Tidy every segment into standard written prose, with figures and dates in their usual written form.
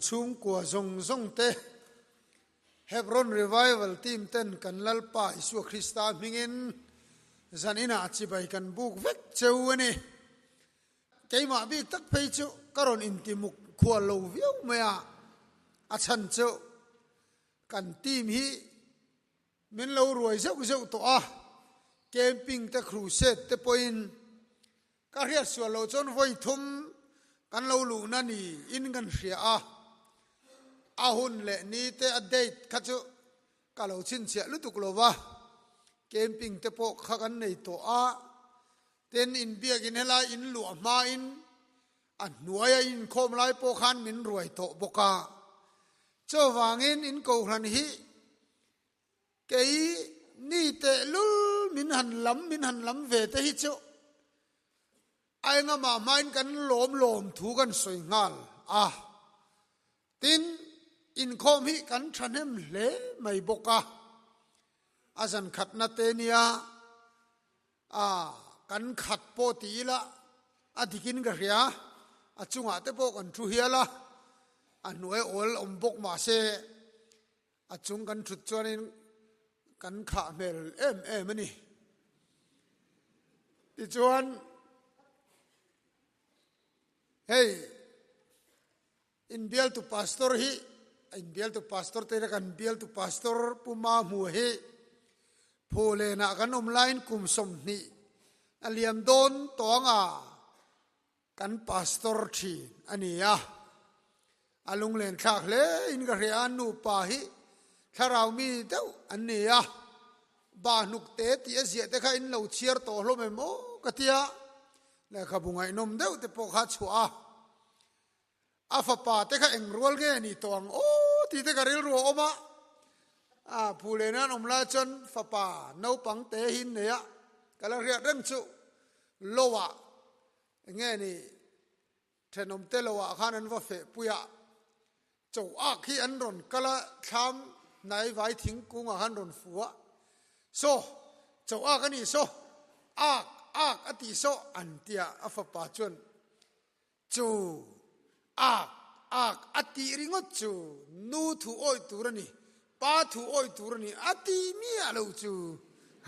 chhungkua zawng zawng te Hebron Revival Team ten kan Lalpa Isua Krista hmingin zan inah chibai kan buk vek cheu a ni. Keimah bik tak phei chu ka rawn intimuk khual lo viau mai a, a chhan chu kan team hi Min lo ruai zeuh zeuh tawh a, camping te crusade te pawhin ka hriat sual loh chuan vawi thum kan lo luhna ni in kan hria a, a hun leh ni te a date kha chu ka lo chhinchhiah lutuk lo va, camping te pawh kha kan nei tawh a, tin inbiakin helai in luah hmain a hnuaia inkhawm lai pawh khan min ruai tawh bawk a, chuvangin in kohhran hi Kei ni tehlul min han lam min han lam ve te hi chu a engamah hmain kan lawm lawm thu kan sawi nghal a, tin inkhawm hi kan thahnem hle mai bawk a, a zan khatna te nia a kan khat pawh ti ila a dikin ka hria, a chungah te pawh kan thu hial a, a hnuai awl awm bawk mahse A chung kan thut chuanin kan khah hmel em em a ni. Tichuan, hei inbialtu pastor hi, inbialtu pastor te kan bialtu pastor Pu Mahmu hi Phulenah kan awm laiin kum 20 a liam dawn tawng a. Kan pastor thin a ni a, a lunglen thlak hle in ka hria a, nupa hi thlarau mi deuh an ni a, ba hnuk te tih a ziah te kha in lo chhiar tawh hlawm em aw ka ti a, lehkhabu ngaihnawm deuh te pawh kha a chhuah a, a fapa te kha eng rual nge a nih tawh ang aw tih te ka rilru a awm a, a phulen an awm lai chuan fapa naupang te hi an nei a, ka la hriat reng chu lo ah Enge ni thenawm te lo ah khan an va feh pui a, cho ak hi an rawn kal a, thlam hnai vai thingkung ah khan rawn fu a, saw cho ak a nih saw, ak ak a tih saw an ti a, a fapa chuan chu ak ak a tih ringawt chu nu thu awih tur a ni, pa thu awih tur a ni a ti miah lo chu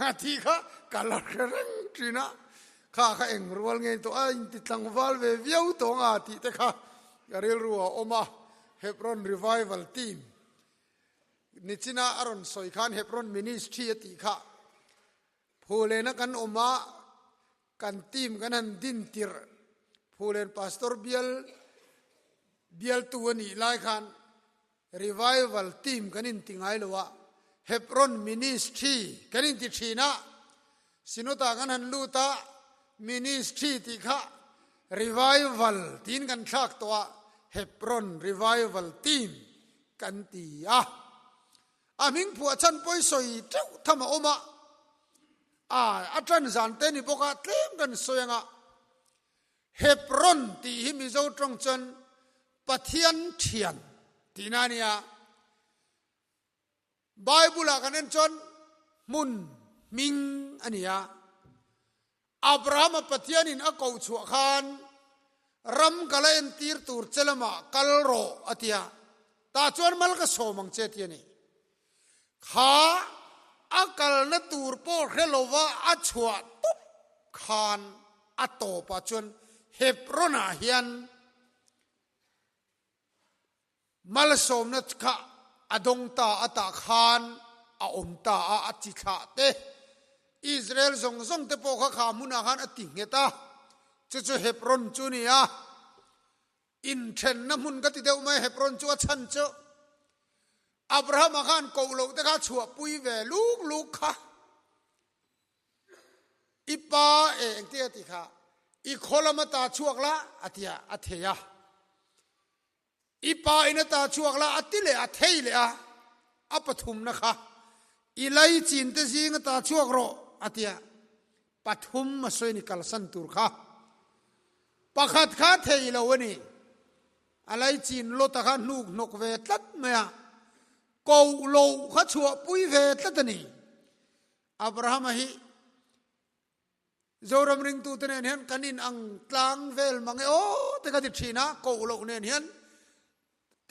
a tih kha ka la hre reng thin a, kha kha eng rual nge tawh a inti tlangval ve viau tawh ang a tih te kha ka rilru a awm a, Hebron Revival Team nichina a rawn sawi khan Hebron Ministry a tih kha Phulena kan awm a, kan team kan han din tirh Phulen Pastor bial bialtu a nih lai khan Revival team kan inti ngai lo a, Hebron Ministry kan inti thin a, Synod-ah kan han lut a, Ministry tih kha Revival tiin kan thlak tawh a, Hebron Revival Team kan ti a. A hming phuah chhan pawi sawi teuh tham a awm a, a a tan zan te ni bawk a, tlem kan sawi ang a, Hebron tih hi Mizo tawng chuan Pathian thian tihna a nia. Bible-ah kan en chuan hmun hming a ni a. Abrahama Pathianin a koh chhuah khan ram ka la entir tur che lamah kal rawh a ti a, tah chuan mal ka sawm ang che ti a ni. Kha a kalna tur pawh hre lova a chhuah tup khan a tawpah chuan Hebron-ah hian malsawmna kha a dawng ta a tah khan a awm ta a, a chi thlah te Israel zawng zawng te pawh kha kha hmunah khan a ti nghet a, chu chu Hebron chu a ni a. Inthenna hmun ka ti deuh mai Hebron chu a chhan chu Abrahama khan koh loh te kha chhuahpui ve luk luk kha. I pa e engtia ti kha i khaw lama ta chhuak la a tia a thei a. I pa in a ta chhuak la a ti leh a thei leh a a pathumna kha i lei chin te zing a ta chhuak rawh a tia pathum a sawi ni kalsan tur kha. Pakhat kha thei lo a ni. A laichin Lota kha hnuk hnawk ve tlat mai a, koh loh kha chhuahpui ve tlat a ni. Abrahama hi Zoram ringtute nen hian kan in ang tlang vel mang e aw te ka ti thin a, koh loh nen hian.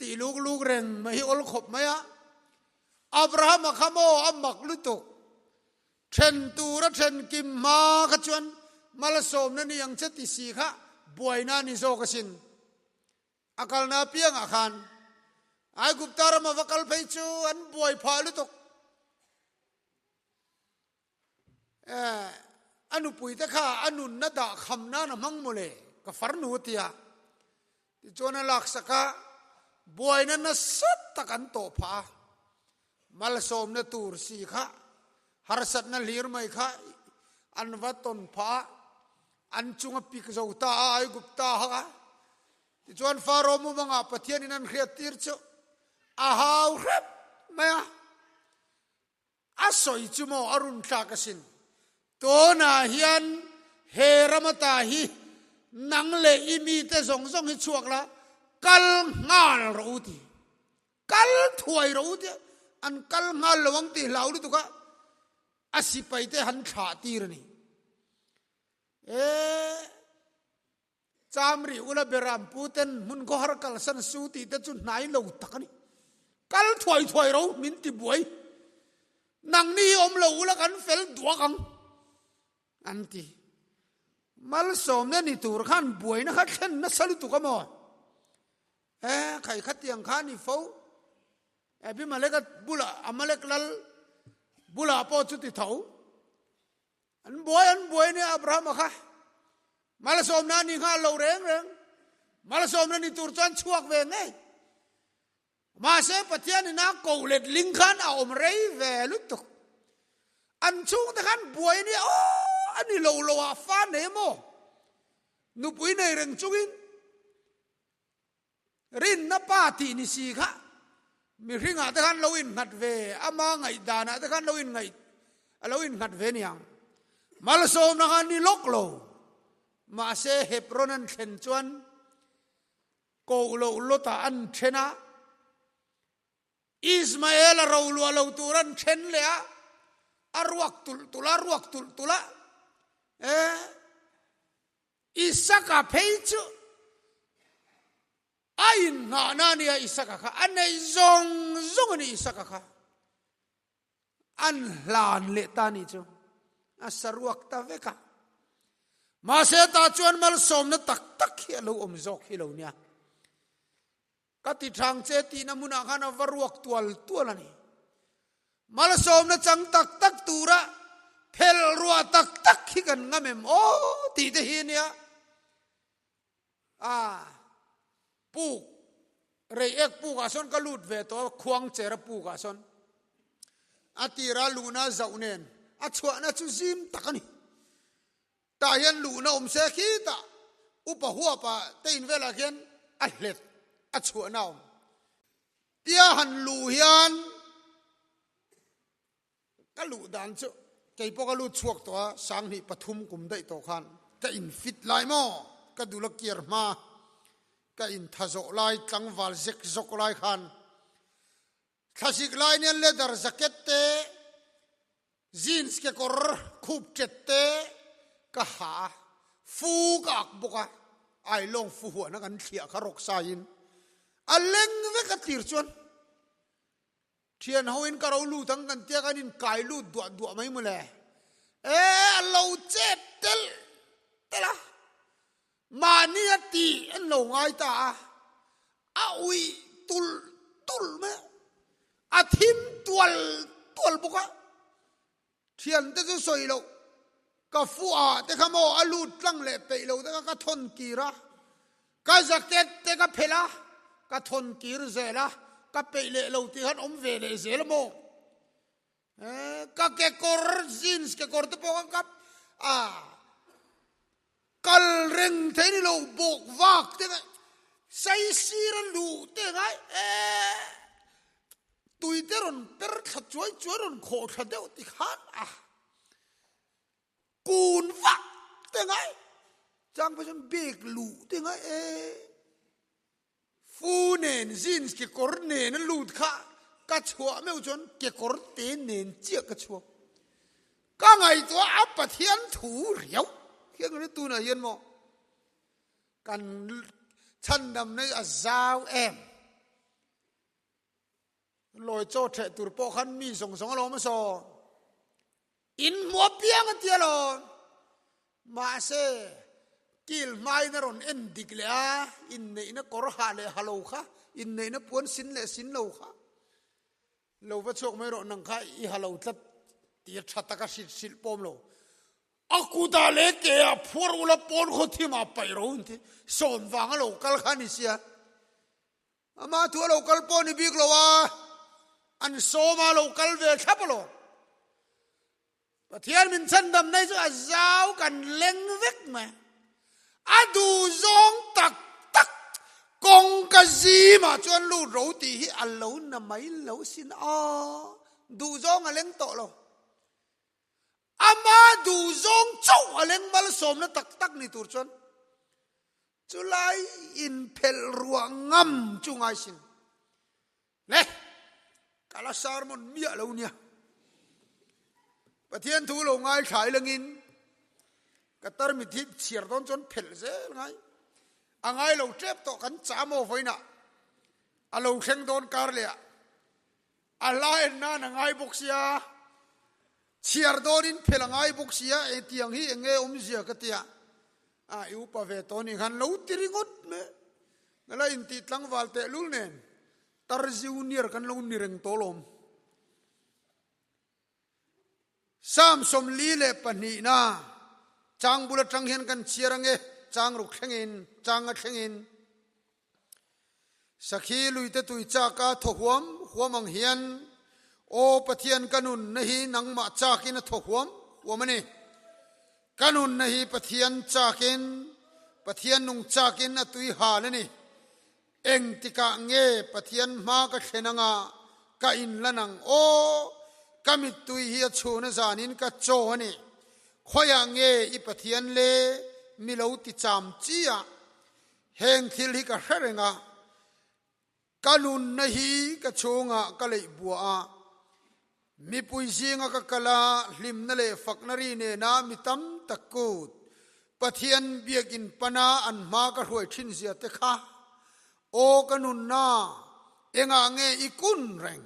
Tih luk luk reng mai hi awl khawp mai a. Abrahama kha maw a mak lutuk. Then tura then kim hma kha chuan malsawmna ni ang che ti si kha buaina a ni zawk asin. A kalna apiangah khan Aigupta rama va kal phei chu an buai phah lutuk. Eh, a nupuite kha a nunna dah kham nan a hmang mawle, ka farnu a ti a. Tichuan a laksak a, buaina nasa tak an tawh phah a. Malsawmna tur si kha, harsatna hlir mai kha an va tawn phah a, an chung a pik zo ta a, Aigupta hak a. Tichuan Faro mumangah Pathianin an hriattir chu a hau hrep mai a. A sawi chu maw a run tlak asin. Tunah hian he ram ata hi nang leh i mite zawng zawng hi chhuak la, kal nghal rawh u ti. Kal thuai rawh u tia an kal nghal lo ang tih hlau lutuk a, a sipai te han thlah tir a ni. E Cham rih ula Beram pu ten hmun khawhar kalsan su tih te chu hnai lo tak a ni. Kal thuai thuai ro min ti buai. Nangni hi awm lo ula kan fel duak ang an ti. Malsawmna ni tur khan buaina kha thlen nasa lutuk a maw? E khai khatiang kha ni fo. Abimeleka bulah Amalek lal bulah pawh chu ti tho. An buai an buai nia Abrahama kha malsawmna ni nghal lo reng reng malsawmna ni tur chuan chhuak ve ngei mahse Pathian in a ko let ling khan a awm rei ve lutuk an chhungte khan buai nia aw ani lo lo ah fa nei maw nupui nei reng chungin Rinna pa tih ni si kha mihringah te khan lo innghat ve, ama ngaihdanah te khan lo inngaih a lo innghat ve niang. Malsawmna kha ni lawk lo. Mahse Hebron an thlen chuan koh loh Lotah an then a, Ismael a roluah lo tur an then leh a, a ruak tulh tulh a, ruak tulh tulh a, eh, Isaka phei chu a innghahna a nia, Isaka kha a neih zawng zawng a ni, Isaka kha an hlan leh ta ni chu a saruak ta vek a. Mahse tah chuan malsawmna tak tak hi a lo awm zawk hi lo nia. Ka ti thang che tihna hmunah khan a va ruak tual tual a ni. Malsawmna chang tak tak tura phel ruah tak tak hi kan ngam em aw tih te hi a nia. A puk rei ek pukah sawn ka lut ve tawh a, khuang chera pukah sawn a tira luhna zauh nen a chhuahna chu zim tak a ni. Tah hian luhna awm se khitah upa huapa te in velah khian a hlet a chhuahna a awm. Tia han luh hian ka luh dan chu kei pawh ka lut chhuak tawh a, sanghnih pathum kum daih tawh khan ka in fit lai maw ka dul a kiar hma ka in tha zawh lai tlangval zek zawk lai khan thlasik lai nia leather jacket te Jeans kekawr khup tet te ka ha a, fu ka ak bawk a, ailawng fu huahna kan thliah kha rawk saiin a leng vek a tlir chuan thian hoin ka ro lut ang kan tia kan inkai lut duah duah mai mawle e a lo chet telh telh a mahni a tih an lo ngai ta a a uih tulh tulh mai a. A thim tual tual bawk a, thiante chu sawi loh, ka fuah te kha maw a lut tlang leh peih lo te kha ka thawn kir a, ka jacket te ka phelh a, ka thawn kir zel a, ka peih leh lo tih khan awm ve leh zel a maw. Ka kekawr jeans kekawr te pawh kha ka a Kal reng thei ni lo bawk vak te ngai sai sir a luh te ngai eh tui te rawn per thla chuai chuai rawn khawh thla deuh ti khan a kun vak te ngai chang pawh chuan bag luh te ngai eh Fu nen jeans kekawr nen a lut kha ka chhuah meuh chuan kekawr te nen chiah ka chhuak. Ka ngaihtuah a Pathian thu riau hian kan tunah hian maw kan chhandamna hi a zau em. Lawi chaw ṭheh tur pawh khan mi zawng zawng alawm a saw. In hmu apiang a ti alawm. Mahse, kil hmain a rawn en dik leh a, inneihna kawr ha leh ha lo kha, inneihna puan sin leh sin lo kha. Lo va chhuak mai rawh, nang kha i ha lo tlat tih a ṭha taka hrilh hrilh pawm lo. A kutah leh ke ah phuar ula pawn khaw thim ah paih ro an ti. Sawm vang a lo kal kha a ni sia. Amah thu a lo kal pawh a ni bik lo a, an sawm a lo kal ve thlap alawm. Pathian min chhandam nei chu a zau kan leng vek mai. A duh zawng tak tak kawngka zimah chuan lut ro tih hi a lo na mai lo sin a, duh zawng a leng tawh lo. Ama duh zawng chauh a leng malsawmna tak tak ni tur chuan chulai inphelh ruah ngam chu ngai sin. Le, ka la sermon miah lo nia. Pathian thu lo ngai thlai langin ka tarmit hi chhiar dawn chuan phelh zel ngai. A ngai lo tep tawh kan cham aw vawiinah a lo thleng dawn kar leh ah. A hla en nan a ngai bawk sia, chhiar dawnin phelh a ngai bawk sia, engtiang hi eng nge awmzia ka tia, a i upa ve tawh nih khan lo ti ringawt mai, nala intih tlangval tehlul nen tar junior kan lo ni reng tawh lawm. Psalm 42na chang bul atang hian kan chhiar ange, chang ruk thlengin, chang a thlengin. Sakhi luite tui chak a thaw huam huam ang hian, Aw Pathian ka nunna hi nangmah chakin a thaw huam huam a ni. Ka nunna hi Pathian chakin, Pathian nung chakin a tui hal a ni. Engtikah nge Pathian hma ka thlen anga ka inlan ang? Aw, ka mittui hi a chhun a zanin ka chaw a ni. Khawiah nge i Pathian le mi lo ti cham chi a? Heng thil hi ka hre reng a, ka nunna hi ka chhungah ka leih buah a, mipui zinga ka kal a, hlimna leh fakna ri nena mi tam tak kut Pathian biakinn pana an hma ka hruai thin zia te kha, aw ka nunna, engah nge i kun reng?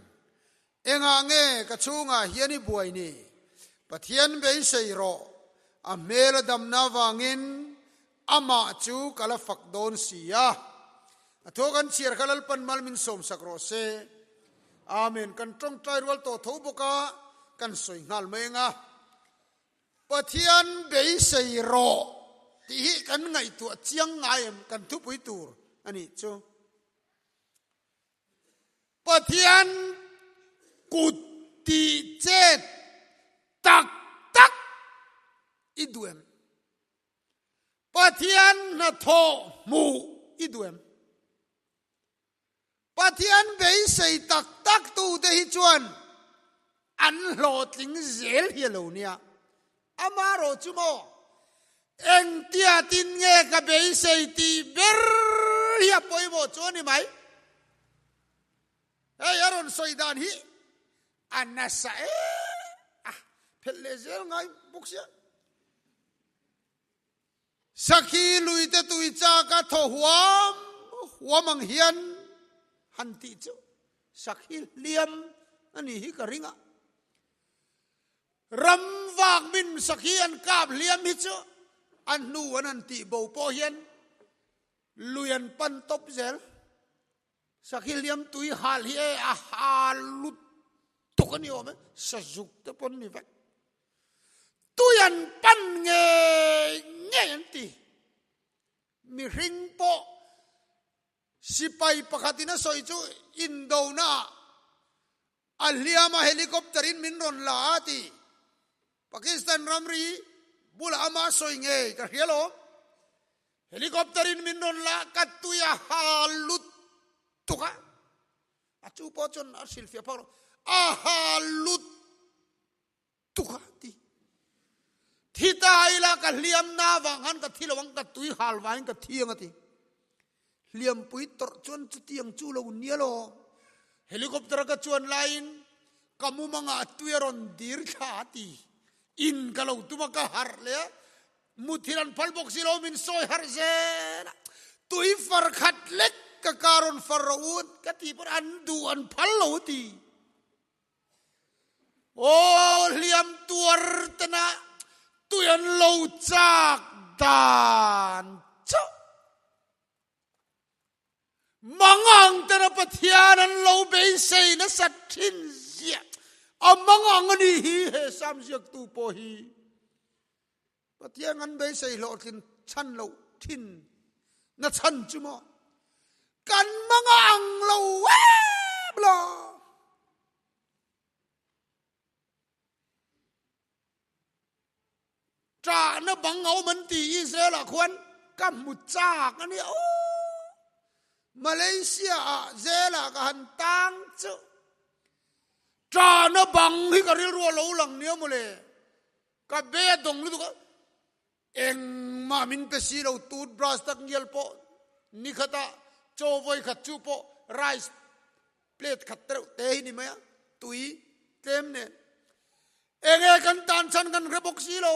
Engah nge ka chhungah hian i buai ni? Pathian beisei rawh, a hmel a damna avangin amah chu ka la fak dawn si a. A thaw kan chhiar kha Lalpan mal min sawmsak rawh se. Amen. Kan tawngtai rual tawh tho bawk a, kan sawi nghal mai ang a. Pathian beisei rawh tih hi kan ngaihtuah chiang ngai em? Kan thupui tur a nih chu. Pathian kut tih chet tak tak i duh em? Pathian hnathawh hmuh i duh em? Pathian beisei tak tak tute hi chuan an hlawhtling zel hi a lo nia. Amaherawh chu maw, engtia tin nge ka beisei tih ber hi a pawimawh chu a ni mai. Hei a rawn sawi dan hi a nasa em a, phelh leh zel ngai bawk sia. Sakhi luite tui chak a thaw huam huam ang hian han tih chu sakhi hliam a nih hi ka ring a. Ram vak min sakhi an kap hliam hi chu a hnu an han tih bo pawh hian lui an pan tawp zel. Sakhi hliam tui hal hi e a hal lutuk a ni awm e, sazuk te pawn ni vek. Tui an pan ngei ngei an ti. Mihring pawh sipai pakhatin a sawi chu indona ah a hliam a helicopter in min rawn la a ti. Pakistan ramri bulah ama sawi ngei ka hria lo. Helicopter in min rawn la ka tui a hal lutuk a. A chu pawh chuan a hrilhfiah phak lo. A hal lutuk. Tuk a ti. Thi ta ila ka hliam na vang khan ka thi lo ang ka tui hal vangin ka thi ang a ti. Hliampui tawrh chuan chutiang chu lo nia lo. Helicopter ka chuan laiin ka mumangah tui a rawn dir thla a ti. In ka lo tum a ka harh leh a, muthilh an phal bawk si lo min sawi harh zel a. Tui far khat lek. Ka ka rawn far rawh u ka tih pawn an duh an phal lo a ti. Aw hliam tuar tena tui an lo chak dan chauh. Mangang tena Pathian an lo beisei nasat thin ziah. A mangang a nih hi he Sam ziaktu pawh hi. Pathian kan beisei hlawhtlin chhan loh thin na chhan chu maw kan manga ang lo em lo. Ṭahna bang a awm an ti Israel ah khuan ka hmu chak a nia aw. Malaysia ah jail ah ka han tang chu ṭahna bang hi ka rilru a lo lang nia mawle. Ka be a dawng lutuk a, engmah min pe si lo, toothbrush tak ngial pawh ni khata chaw vawi khat chu pawh rice plate khat tereuh te hi ni mai a, tui tlem nen. Enge kan tan chhan kan hre bawk si lo,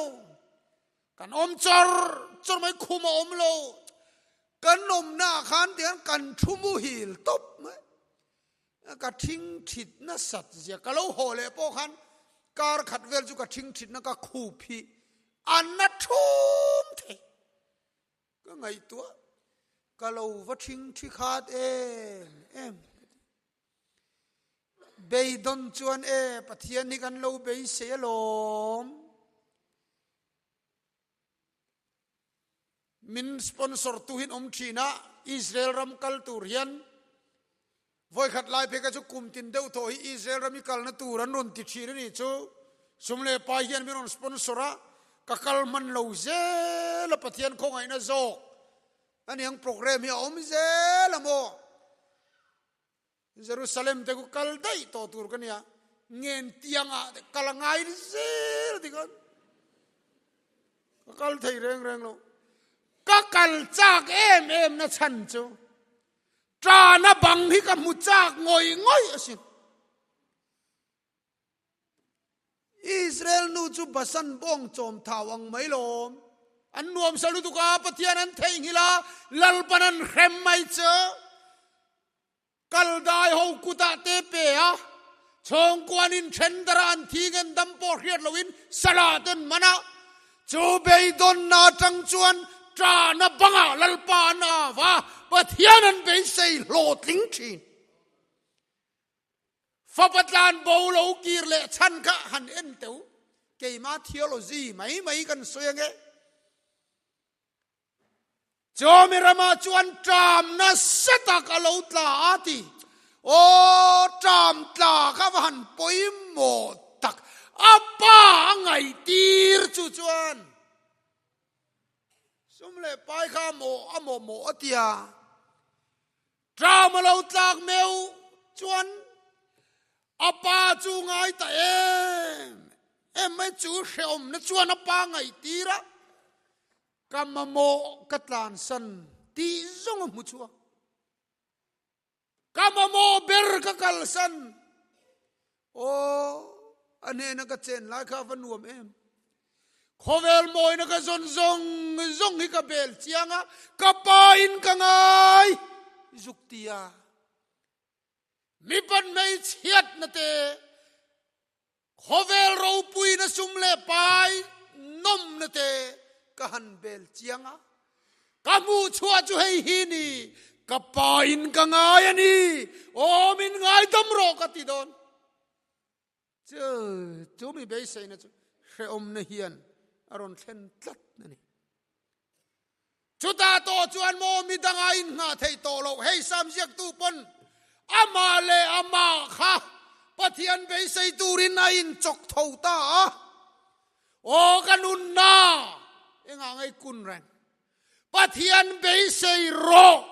kan awm chawr chawr mai, khum a awm lo, kan awmna ah khan tihian kan thu muhil tawp mai. Ka thing thit nasat zia ka lo haw leh pawh khan kar khat vel chu ka thing thitna ka khup hi a na thum thei. Ka ngaihtuah ka lo va thing thi khat em em. Beidawn chuan e Pathian hi kan lo beisei alawm. Min sponsor tu hin awm thin a, Israel ram kal tur hian vawikhat lai phei kha chu kum tin deuh tawh hi Israel ram i kalna tur an rawn ti thin a nih chu. Sum leh pai hian min rawn sponsor a, ka kal hman lo zel a, Pathian khawngaihna zawk aniang program hi a awm zel a maw. Jerusalem te ku kal daih tawh tur ka nia, ngen tiangah te kal a ngai zel ti khan ka kal thei reng reng lo. Ka kal chak em em na chhan chu ṭana bang hi ka hmu chak ngawih ngawih asin. Israel nu chu Basan bawng chawm thau ang mai lawm. An nuamsa lutuk a, Pathian an theihnghilh a, Lalpan an hrem mai chu. Kaldai ho kutah te pe a, chhawngkuan in then dara an thi ngen dam pawh hriat loin salah ten man a, chu beidawnna atang chuan ṭahna bangah Lalpa an av a, Pathian an beisei hlawhtling ṭhin. Fapa tlan bo lo kir leh chhan kha han en teu, keima theology mai mai kan sawi ange. Chawmi ramah chuan ṭam nasa tak a lo tla a ti. Aw, ṭam tla kha va han pawimawh tak, a pa a ngaihtir chu chuan sum leh pai kha a mawh a mawh mawh a ti a. Ṭam a lo tlak meuh chuan a pa chu ngai ta em em mai chu hrehawmna chuan a pa ngaihtir a. Ka mamawh ka tlansan tih zawng a hmu chhuak. Ka mamawh ber ka kalsan. Aw, a hnena ka chen lai kha a va nuam em. Khawvel mawina ka zawn zawng zawng hi ka bel chiang a, ka pa in ka ngai zuk ti a. Mipat hmeichhiatna te Khawvel ropuina sum leh pai nawmna te ka han bel chiang a, ka hmuh chhuah chu hei hi ni, ka pa in ka ngai a ni, aw min ngaidam rawh ka ti dawn. Chu chu mi beiseina chu hrehawmna hian a rawn thlen tlat a ni. Chutah tawh chuan maw midanga inngah theih tawh loh, hei Sam ziaktu pawn amah leh amah kha Pathian beisei turin a inchawk tho ta a, Aw ka nunna, engah ngei kun reng, Pathian beisei rawh!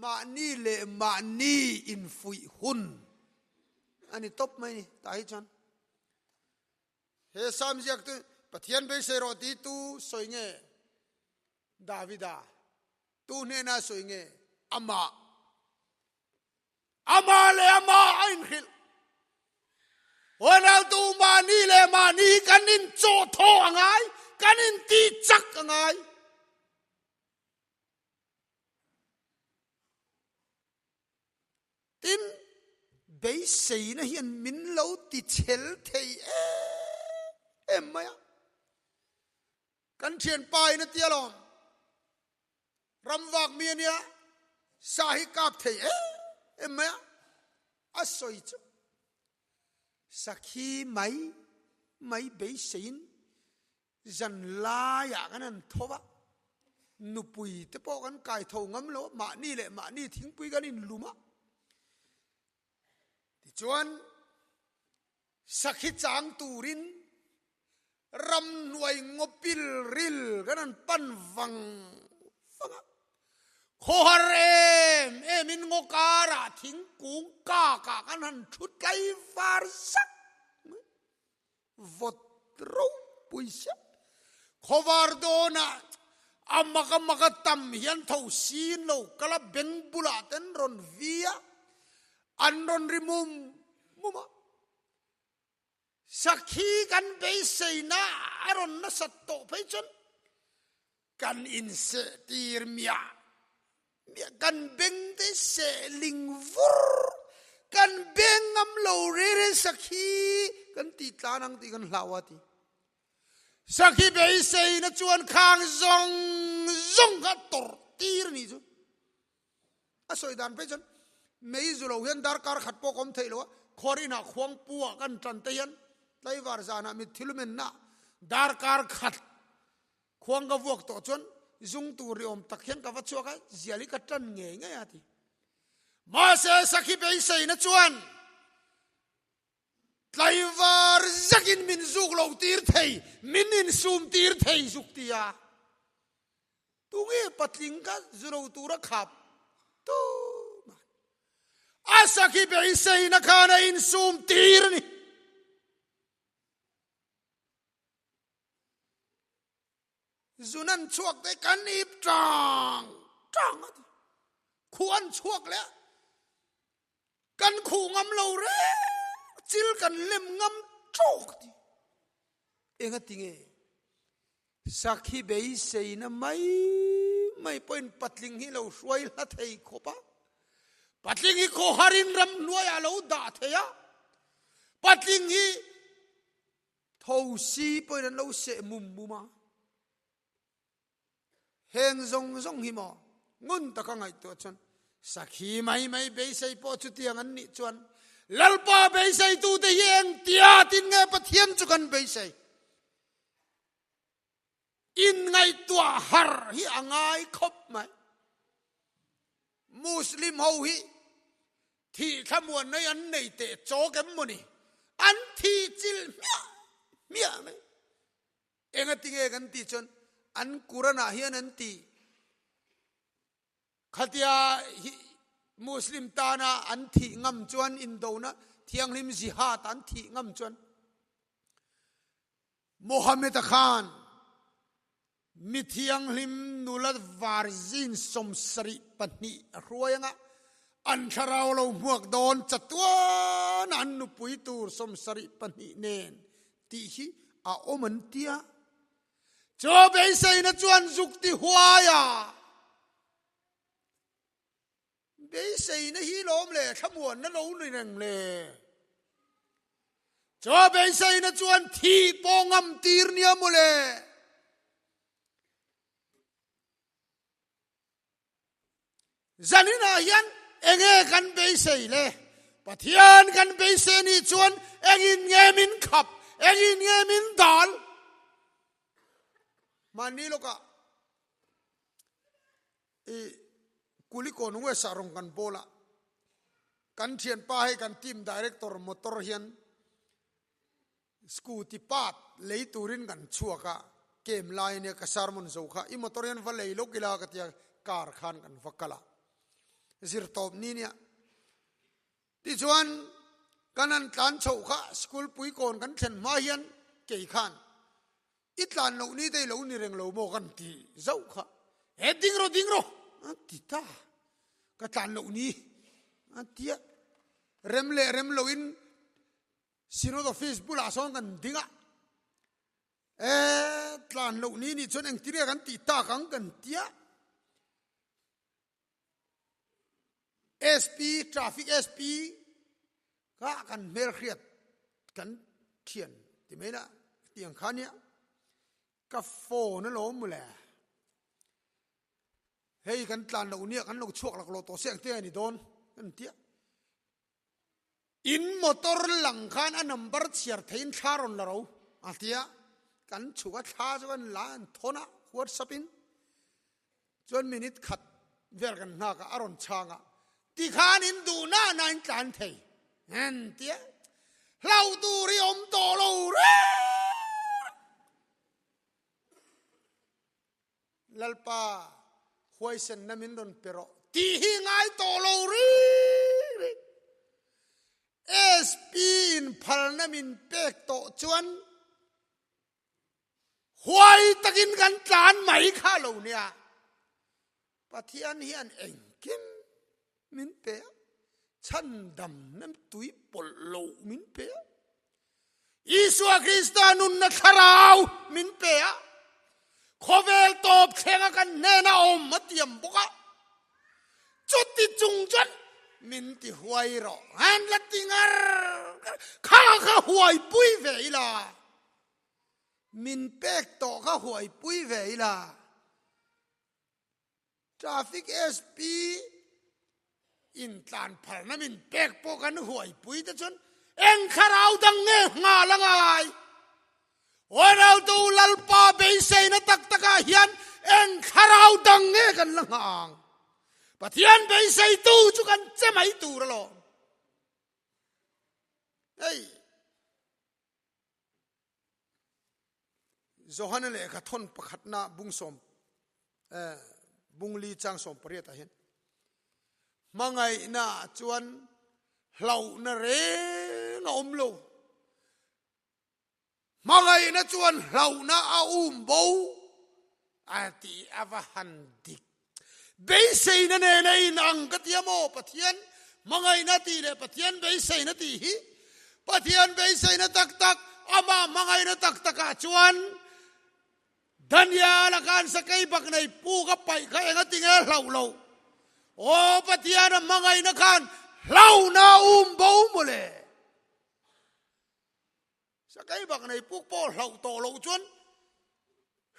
Mahni leh mahni infuih hun a ni tawp mai ni, tah hi chuan. He Salm ziak tu Pathian beisei rawh ti tu sawi nge Davida tu hnena sawi nge amah amah leh amah a inhrilh Honaltu mahni leh mahni hi kan inchawh thaw a ngai kan inti chak a ngai. Tin, beiseina hian min lo ti chhel thei em em mai a. Kan thianpa in a ti alawm, ramvak mi a nia, sa hi kap thei em em mai a, a sawi chu sakhi mai mai beiseiin Zan laiah kan han tho va, nupui te pawh kan kai tho ngam lo a, mahni leh mahni thingpui kan inlum a. Tichuan, sakhi chang turin ramhnuai ngawpil ril kan han pan vang vang a. Khawhar em emin ngaw karah thingkung kakah kan han thu tlai var zak mai. Vawt ropui sia. Khawvar dawnah a mak a mak a tam hian tho sin lo kal a beng bulah ten rawn vi a, an rawn ri mum mum a. Sakhi kan beiseina a rawn nasat tawh phei chuan kan inseh tir miah miah, kan beng te seh ling vur, kan beng ngam lo re re sakhi kan tih tlan ang tih kan hlau a ti. Sakhi beiseina chuan khang zawng zawng kha tawrh tir a nih chu. A sawi dan phei chuan mei zu lo hian darkar khat pawh ka awm theih lo a, khuar inah khuang pu ah kan tan te hian tlaivar zanah mitthi lumenna darkar khat Khuang ka vuak tawh chuan zung tur ri awm tak hian ka va chhuak a, zial hi ka tan ngei ngei a ti. Mahse sakhi beiseina chuan tlaivar zakin min zuk lo tir thei, min insum tir thei zuk ti a. Tunge patling ka zu lo tura khap tu man. A sakhi beiseina khan a insum tir a ni. Zun an chhuak te kan ip tang tang a ti. Khu an chhuak leh kan khu ngam lo re chil kan lem ngam tawk ti. Enga ti nge sakhi beiseina mai mai pawhin patling hi lo hruai hla thei khawp a. Patling hi khawharin ramhnuaiah lo dah thei a. Patling hi Tho si pawhin an lo seh mum mum a. Heng zawng zawng hi maw ngun taka ngaihtuah chuan sakhi mai mai beisei pawh chutiang an nih chuan Lalpa beiseitute hi engtia tin nge Pathian chu kan beisei? Inngaihtuah har hi a ngai khawp mai. Muslim ho hi thih thlamuanna hi an nei teh chawk em maw ni? An thih chilh hmiah hmiah mai. Engati nge kan tih chuan an Quran ah hian an ti khatia hi Muslim tana an thih ngam chuan indona thianghlim jihad an thih ngam chuan Mohammed-a khan mi thianghlim nula varzin 72 a hruai anga an thlarau lo hmuak dawn chatuan an nupui tur 72 nen tih hi a awm an tia. Chu beiseina chuan zuk ti huai a. Beiseina hi lawm le thlamuanna lo ni reng le. Chaw beiseina chuan thi pawh ngam tir nia maw le. Zaninah hian enge kan beisei le? Pathian kan beisei nih chuan engin nge min khap, engin nge min dal? Mahni lawkah I Kulikawn West ah rawng kan bawl a, kan thianpa hei kan team director motor hian scooty part lei turin kan chhuak a, kem lai ania ka sermon zo kha i motor hian va lei lawk ila ka tia car khan kan va kal a, zirtawp ni nia. Tichuan kan han tlan chhoh kha school puikawn kan thlen hma hian kei khan I tlan loh ni te i lo ni reng lo maw kan ti zauh kha. He ding rawh ding rawh a ti ta. Ka tlan loh ni a ti a. Rem leh rem loin Synod office bulah sawn kan ding a. E tlan loh ni nih chuan engtin nge kan tih tak ang kan ti a. SP traffic SP kha kan hmel hriat kan thian ti mai la tiang kha nia ka phone alawm mawle hei kan tlan loh nia kan lo chhuak lak lo tawh se ang te a ni dawn kan tia In motor lang khan a number chhiar theiin thla rawn la ro a tia kan chhuk a thla chu kan la an thawn a whatsapp in chuan minute khat vel kan nghak a a rawn chhang a tikhan in duh na na in tlan thei an tia hlau tur hi awm tawh lo reng Lalpa huaisenna min rawn pe rawh tih hi ngai tawh lo ring ring. SP in phalna min pek tawh chuan huai takin kan tlan mai kha lo nia. Pathian hian engkim min pe a, chhandamna tui pawlh loh min pe a, Isua Krista nunna thlarau min pe a, khawvel tawp thlenga kan hnena awm a tiam bawk a, chuti chung chuan min ti huai rawh, an la ti ngar ngar, kha kha huai pui ve ila, min pek tawh kha huai pui ve ila. Traffic SP in tlan phalna min pek pawh kan huaipui te chuan eng thlarau dang nge nghal a ngai? Ronaldo Lalpa beiseina tak takah hian eng thlarau dang nge kan la nghah ang? Pathian beiseitu chu kan che mai tur alawm. Hei. Johana lehkha thawn pakhatna bungsawm eh, bungli chang sawm pariat ah hian hmangaihna chuan hlauhna reng a awm lo. Hmangaihna chuan hlauhna a um bo a ti a va han dik. Beiseina nen a inang ka ti a maw? Pathian hmangaihna tih leh Pathian beiseina tih hi Pathian beiseina tak tak, amah hmangaihna tak takah chuan Daniel-a khan sakei bak nei puk a paih kha eng a ti nge hlauh loh? Aw Pathian a hmangaihna khan hlauhna a um bo mawle. Sakei bak nei puk pawh hlauh tawh loh chuan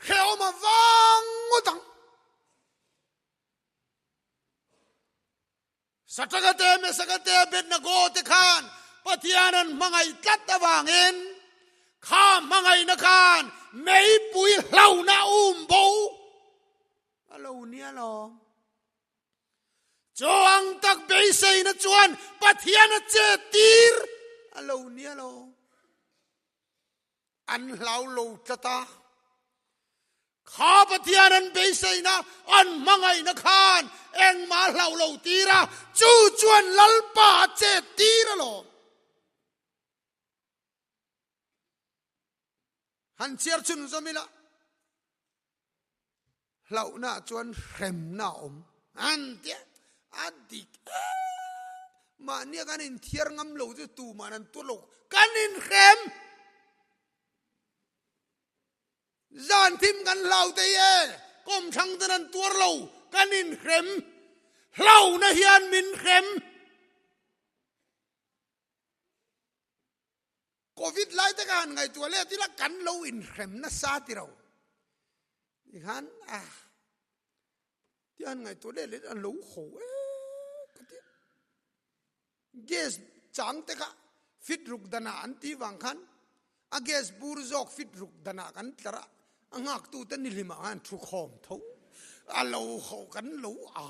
hrehawm a vang ngawt ang. Sataka te, Mesaka te, Abednego te khan Pathian an hmangaih tlat avangin kha hmangaihna khan meipui hlauhna a um bo a lo nia lawm. Chaw ang tak beiseina chuan Pathian a che tir a lo nia lo. An hlau lo tlat a. Kha Pathian an beiseina an hmangaihna khan engmah hlau lo tir a, chu chuan Lalpa a che tir a lawm. Han chhiar chhun zawm ila. Hlauhna chuan hremna a awm an tia a dik em mahnia kan inthiar ngam lo chu tuman an tuar lo kan inhrem zan thim kan hlau thei e kawmthlang ten an tuar lo kan inhrem hlauhna hian min hrem. Covid lai te ka han ngaihtuah let ila kan lo inhrem nasa ti ro. Tikhan a ti han ngaihtuah let let an lo ho e ka ti. Gas chang te kha fit ruk dana an ti vang khan a gas bur zawk fit ruk dana kan tlar a a nghak tu te nihlim ah khan thu khawm tho a lo ho kan lo a.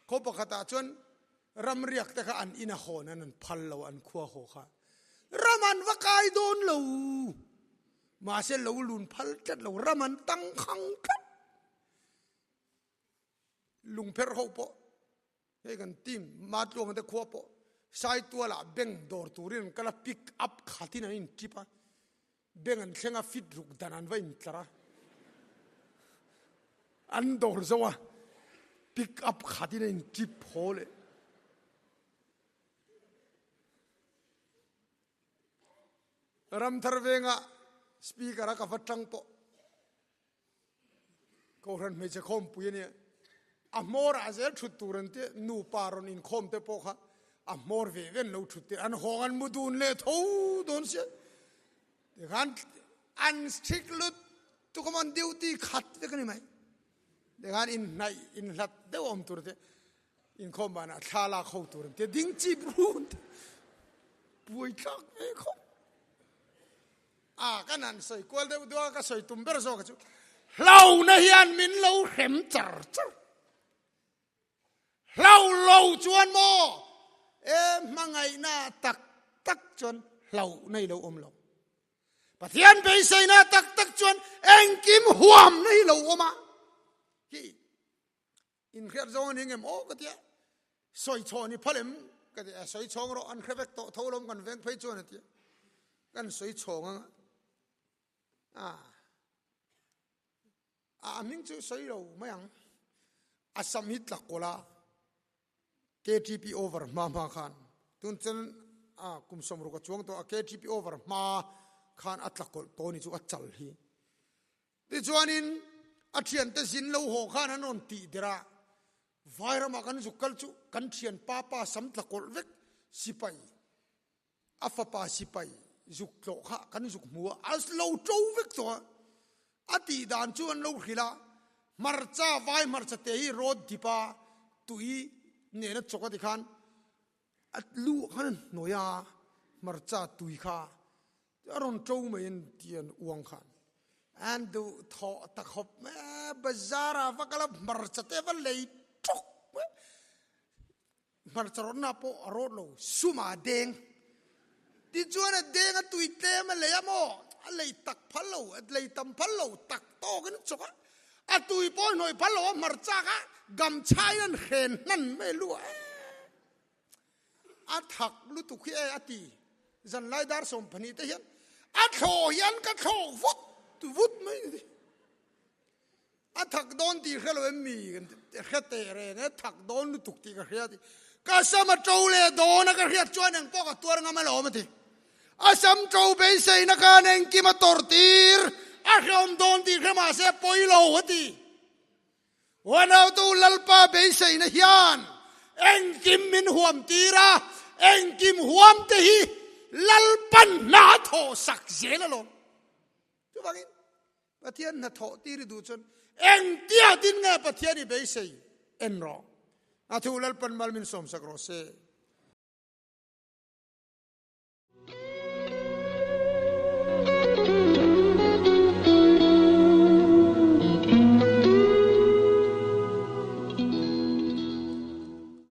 Khaw pakhatah chuan ramriak te kha an in a hawn an an phal lo an khua haw kha ram an va kai dawn lo mahse lo lun phal tlat lo ram an tang khang tlat lungpher ho pawh hei kan team matluang te khua pawh saitualah bank dawr turin an kal a pick up khatin an intrip a Bank an thleng a fit ruk dan an va intlar a, an dawr zo a, pick up khat in a in trip haw leh. Ramthar venga speaker a ka va tang pawh Kohhran hmeichhe khawmpui a nia. A hmawr ah zel thut tur an tia, nupa rawn inkhawm te pawh kha a hmawr ve ve an lo thut tir, an hawng an mu dun leh tho dawn sia. Tikhan an strict lut tuk a maw an duty khat vek a ni mai. Tikhan inhnaih inhlat deuh a awm tur te inkhawm banah thla lak ho tur an tia, ding chip run te buai thlak ve khawp. A kan han sawi kual deuh duh a, ka sawi tum ber zawk chu hlauhna hian min lo hrem char char. Hlau lo chuan maw e hmangaihna tak tak chuan hlauhna i lo awm lo. Pathian beiseina tak tak chuan engkim huamna hi lo awm a. Hi Inhriat zawng a ni ngem aw ka tia, sawi chhaw ni phal em ka ti a, sawi chhawng rawh an hre vek tawh tho lawm kan veng phei chuan a tia, kan sawi chhawng anga a a hming chu sawi lo mai ang, a sam hi tla kawlh a KTP over hma hma khan tun chuan a kum sawmruk a chuang tawh a KTP over hma khan a tla kawlh tawh ni chu a chal hi. Tichuanin a thiante zin lo haw khan an rawn tih der a, Vairamah kan zuk kal chu kan thian pa pa sam tla kawlh vek sipai, a fapa sipai zuk tlawh kha kan zuk hmu a, a lo to vek tawh a, a tih dan chu an lo hrilh a, hmarcha vai hmarcha te hi road dip a tui nena chawk a ti khan a lu ah khan a hnawih a, hmarcha tui kha A rawn to mai an ti an uang khan. An duh thawh ta khawp mai a, bazar ah va kal a, hmarcha te va lei ṭawk mai. Hmarcha rawtna pawh a rawt lo, sum ah a deng. Tichuan a deng a tui tlem a lei a maw, a lei tak phal lo, a lei tam phal lo, tak tawk in a chawk a. A tui pawh a hnawih phal lo a, hmarcha kha gamchha in an hren hnan mai a lu ah. A thak lutuk hi e a ti. Zanlai dar 12 te hian a thlawh hian ka thlawk vut vut mai ni. A thak dawn tih hre lo em mi hre teh reng e thak dawn lutuk tih ka hria ti. Ka sam a to leh dawn a ka hriat chuan eng pawh ka tuar ngam alawm a ti. A sam to beiseina khan engkim a tawrh tir a hreawm dawn tih hre mahse pawi lo a ti. Uanautu Lalpa beiseina hian engkim min huam tir a, engkim huam te hi Lalpan hna thawh sak zel alawm. Chuvangin Pathian hna thawh tir i duh chuan engtia din nge Pathian i beisei en rawh. A thu Lalpan mal min sawmsak rawh se.